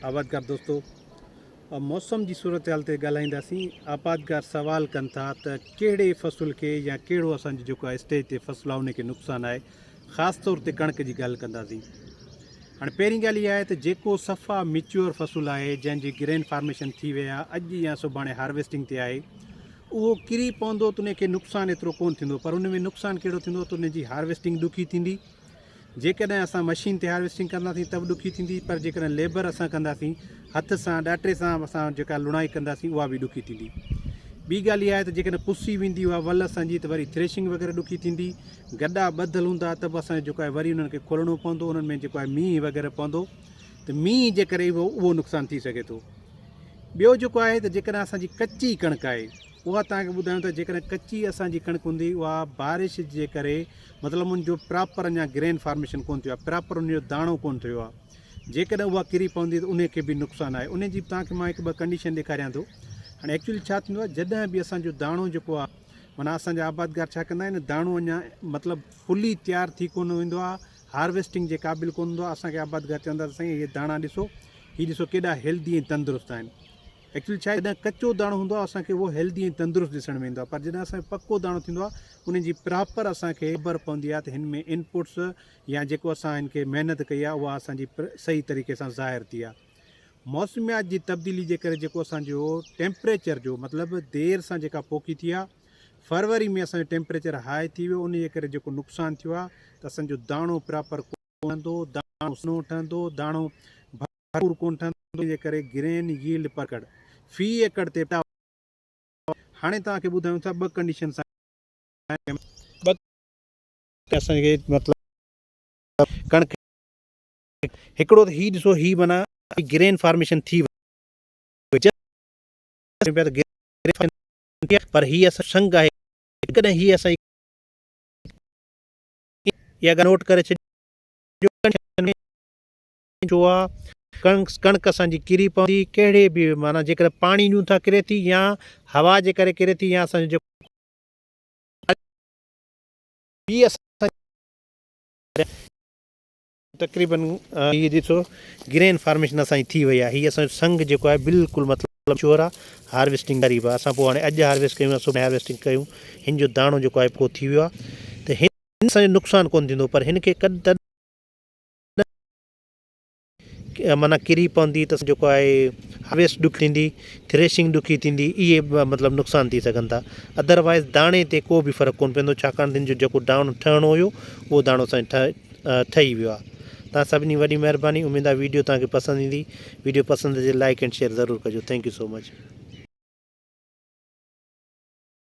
آبادگار دوستو موسم جي صورتحال تي ڳالهائينداسين آبادگار سوال ڪن ٿا ته ڪهڙي فصل کي يا ڪهڙو اسان جو جيڪو آهي اسٽيج تي فصل آهي ان کي نقصان آهي خاص طور تي ڪڻڪ جي ڳالهه ڪنداسين هاڻي پهرين ڳالهه اها آهي ته جيڪو صفا ميچوئر فصل آهي جنهن جي گرين فارميشن ٿي وئي آهي اڄ يا سڀاڻي هارويسٽنگ تي آهي اهو ڪري پوندو ته ان کي نقصان ايترو ڪونه ٿيندو پر ان ۾ نقصان ڪهڙو ٿيندو ته ان جي هارويسٽنگ ڏکي ٿيندي جيڪڏهن اسان مشين تي هارويسٽنگ ڪنداسين ته به ڏکي ٿيندي پر جيڪڏهن ليبر اسان ڪنداسين هٿ سان ڏاٽي سان اسان جيڪا لڻائي ڪنداسين اها به ڏکي ٿيندي. ٻي ڳالهه اها آهي ته جيڪڏهن پسي ويندي اها ول اسان جي ته وري ٿريشنگ وغيره ڏکي ٿيندي. گڏا ٻڌل هوندا ته به اسان جيڪو آهي وري انهن کي کولڻو پوندو انهن ۾ جيڪو آهي مينهن وغيره پوندو ته مينهن جي ڪري اهو اهو نقصان ٿي سگهي ٿو. ٻيو جيڪو آهي ته جيڪڏهن اسان جي ڪچي ڪڻڪ آهي اها توهان کي ٻڌايون ته جيڪڏهن ڪچي اسان جي ڪڻڪ هوندي اها بارش جي ڪري مطلب ان جو پراپر اڃا گرين فارميشن ڪونه ٿيو آهي پراپر ان جو داڻو ڪونه ٿيو آهي جيڪڏهن اها ڪري پوندي ته ان کي به نقصان آهي ان جي به توهان کي مان هڪ ٻه ڪنڊيشن ڏيکاريان ٿو هاڻي ايڪچولي ڇا ٿيندو آهي جڏهن به اسان جو داڻو جيڪو آهي معنيٰ اسان جا آبادگار ڇا ڪندا آهن داڻو اڃا مطلب فلي تيار ٿي ڪونه ويندو آهي هارويسٽنگ جي قابل ڪونه هوندو آهي اسان کي آبادگار چوندا ته سائين هي داڻا ڏسو هي ڏسو ڪيڏا هيلدي ۽ تندرست آهن ايڪچولي ڇا آهي جڏهن ڪچو داڻو هوندو آهي اسان کي اهو هيلدي ۽ تندرست ڏسڻ ۾ ايندو آهي پر جڏهن اسان جو پڪو داڻو ٿيندو آهي ان جي پراپر اسان کي خبر پوندي آهي ته هن ۾ انپوٽس يا جيڪو اسان هن کي محنت ڪئي آهي اها اسان جي صحيح طريقي سان ظاهر ٿي آهي موسميات جي تبديلي جي ڪري جيڪو اسان جو ٽيمپريچر جو مطلب دير سان جيڪا پوکي ٿي آهي فروري ۾ اسان جو ٽيمپريچر هاء ٿي ويو ان جي ڪري جيڪو نقصان ٿيو آهي ته اسان جو داڻو پراپر ٺهندو، داڻو سنهو ٺهندو، داڻو ڀرپور ڪونه ٺهندو، ان جي ڪري گرين ييلڊ پر ايڪڙ في ايڪڙ تي هاڻي توهان کي ٻڌايون ٿا ٻه ڪنڊيشنس آهن ٻه اسان کي مطلب ڪڻڪ هڪڙو ته هي ڏسو هي معنيٰ گرين فارميشن ٿي وئي پر هي اسان سنگ آهي ڪڏهن هي اسان اها ڳالهه نوٽ ڪري ڇڏيو جو آ ڪڻڪ ڪڻڪ اسان جي ڪري پوندي ڪهڙي به معنيٰ جيڪڏهن پاڻي ڏيون ٿا ڪري ٿي يا هوا جي ڪري ڪري ٿي يا اسان جو جيڪو ٻي اسان تقريبن هي ڏسو گرين فارميشن اسان جي ٿي وئي آهي هي اسان جو سنگ جيڪو آهي بلڪل مطلب شور آهي هارويسٽنگ قريب آهي اسان پوء هاڻي اڄ هارويسٽ ڪيون يا سڀاڻي هارويسٽنگ ڪيون هن جو داڻو جيڪو آهي پوء ٿي ويو آهي ته هن اسان جو نقصان ڪونه ٿيندو پر هن کي ڪڏهن معنيٰ ڪري پوندي ته جيڪو آهي هارويسٽ ڏکي ٿيندي، ٿريشنگ ڏکي ٿيندي، اهي به مطلب نقصان ٿي سگهن ٿا. ادر وائيز داڻي تي ڪو به فرق ڪونه پوندو ڇاڪاڻ ته هن جو جيڪو داڻو ٺهڻو هيو اهو داڻو اسان جو ٺهي ويو آهي. توهان سڀني وڏي مهرباني اميد آهي ويڊيو توهان کي پسند ايندي ويڊيو پسند اچي لائيڪ اينڊ شيئر ضرور ڪجو thank you so much.